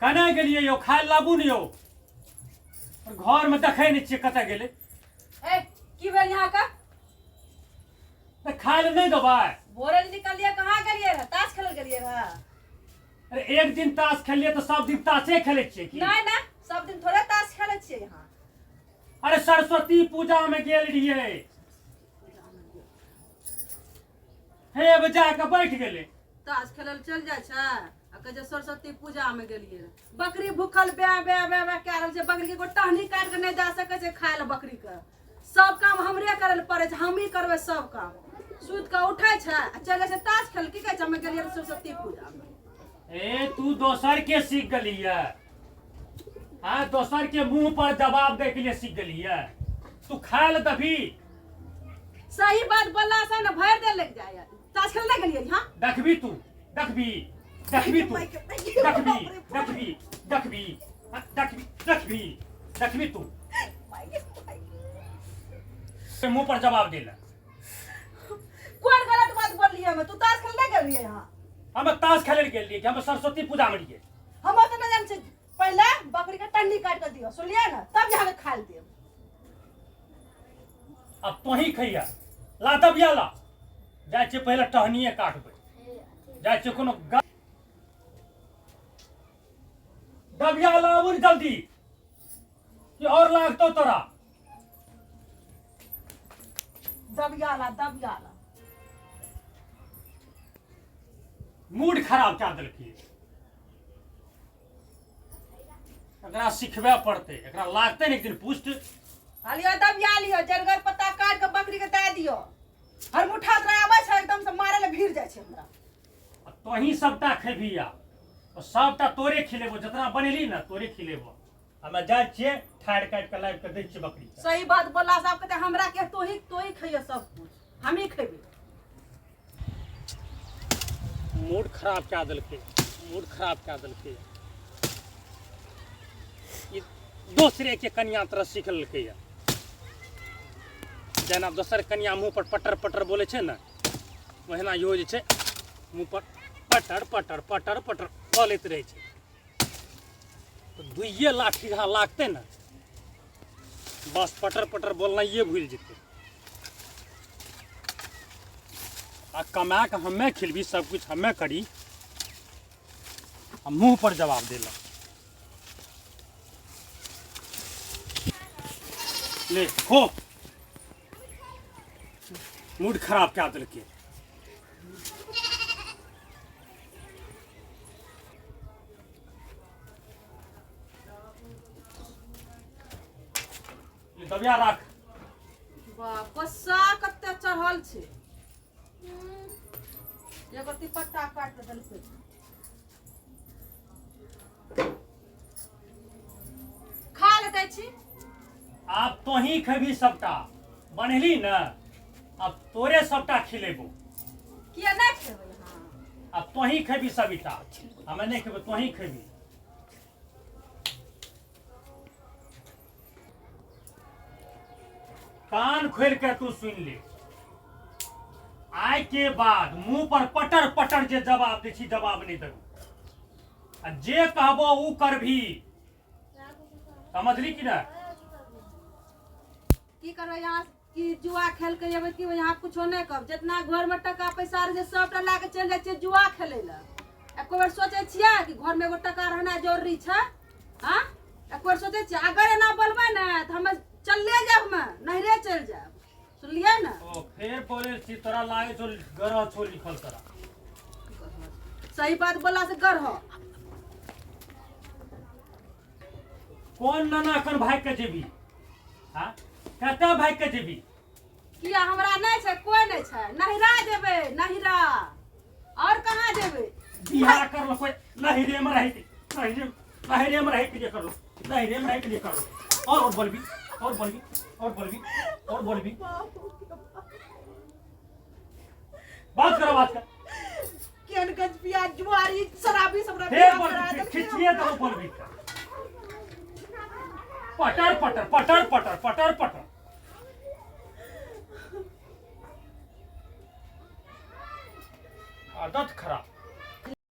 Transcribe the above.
केना गेलियै यौ खाय लए लाबू ने यौ घरमे देखै नहि छियै कतऽ गेलै ए की भेल यहाँ का तऽ खाय लए नहि देबै भोरे जे निकललियै कहाँ गेलियै रहे ताश खेलल गेलियै रहे अरे एक दिन ताश खेललियै तऽ सब दिन ताशे खेलै छियै की नहीं नहीं सब दिन थोड़े ताश खेलै छियै यहाँ अरे सरस्वती पूजामे गेल रहियै हे अब जाके बैठ गेलै ताश खेलल चल जाइ छै आ कहै छै सरस्वती पूजामे गेलियै रहे बकरी भूखल बे बे बे बे कए रहल छै बकरीके एगो टहनी काटि कऽ नहि दए सकै छै खाय लए बकरीके सब काम हमरे करै लए पड़ै छै हमही करबै सब काम सुति कऽ उठै छै आ चलि जाइ छै ताश खेल की कहै छै हमे गेलियै रहे सरस्वती पूजामे ए तू दोसर के सीख गेली है हाँ दोसर के मुंह पर जवाब दे के लिए सीख गेली है तू खाय ले दभी सही बात बोलला से ने भरि देर लागि जाए ताश खेल नहि गेलियै हाँ देखबी तू देखबी देखबी तू देखबी देखबी देखबी हाँ, देखबी देखबी देखबी तू मुंह पर जवाब देला कोन गलत बात बोललियै हमे तू ताश खेल नहि गेलियै यहाँ हम ताश खेले गेल रहियै कि हम सरस्वती पूजा में रहियै हम तऽ नहि जानै छियै पहिले बकरी के टंडी काटि कऽ दियौ सुनलियै ने तब यहाँ के खाय लए देब अब तोही खैया ला दबिया ला जाइ छियै पहिले टहनिए काटबै जाइ छियै कोनो दबिया लाबू ने जल्दी कि और लागतो तोरा दबिया ला दबिया ला मूड खराब कए देलकै एकरा सिखबे पड़तै एकरा लागतै ने एक दिन पुष्ट आ लियो दबिया लियो जरगर पत्ता काटि कऽ बकरी के दए दियो हर मुठा तोरा आबै छै एकदम से मारे लए भीड़ जाइ छै हमरा आ तोही सबटा खेबही आ ओ सबटा तोरे खिलेबो जितना बनेली ने तोरे खिलेबो हमे जाइ छियै ठाढ़ि काटि कऽ लाबि कऽ दै छियै बकरी के सही बात बोला साहब कहते हमरा के तोही तोही खइयो सब कुछ हमही खेबै मूड खराब कए देलकै मूड खराब कए देलकै ई दोसरे के कनिया तरह सीख लेलकै यऽ जेना दोसर कनिया मुँह पर पटर पटर बोलै छै ने ओहिना इहो जे छै मुँह पर पटर पटर पटर पटर बोलैत रहै छै तऽ दुइए लाठी जहाँ लागतै ने बस पटर पटर बोलनाइए भूलि जेतै आ कमा कऽ हमे खिलबी सब कुछ हमे करी आ मुँह पर जवाब देलक ले खो मूड खराब कए देलकै ले दबिया राख बाप गुस्सा कते चढ़ल छै एगो तिपट्टा काटि कऽ देलकै खा ले दै छी आब तोही खेबही सबटा बनेली ने आब तोरे सबटा खिलेबो किया नहि खेबै अहाँ आब तोही खेबही सबटा हमे नहि खेबै तोही खेबही कान खोल के तू सुन ले आइ के बाद मुंह पर पटर पटर जे जवाब दै छी जवाब नहि देबो आ जे कहबो उ करभी समझली कि ना की करबै यहाँ की जुआ खेल के अबै की यहाँ कुछो नहि कहब जितना घर में टका पैसा रहै छै सबटा लए के चलि जाइ छियै जुआ खेलै लए एको बेर सोचै छियै कि घर में एगो टका रहना जरूरी छै हाँ एको बेर सोचै छियै अगर एना बोलबै ने तऽ हमे चलले जायब हमे नैहरे चलि जायब सुनलियै ने ओ फेर बोले छी तोरा लागे छौ ग्रह छौ लिखल तोरा सही बात बोलला से गर्ह कोन नाना कन भाग के जेबी हाँ कतऽ भाग के जेबी किया हमरा नहि छै कोई नहि छै नहिरा जेबै नहिरा और कहाँ जेबै बियाह कर लो कोई नहिरे में रह के नहिरे नहिरे में रह के जे कर लो नहिरे में रह के जे कर लो और बोलबी और बोलबी और बोलबी और बोलबी बात करो बात कर केहन गज पिया जुआरी शराबी सब फेर बोल खिचिए दो बोलबी पटर पटर पटर पटर पटर पटर आदत खराब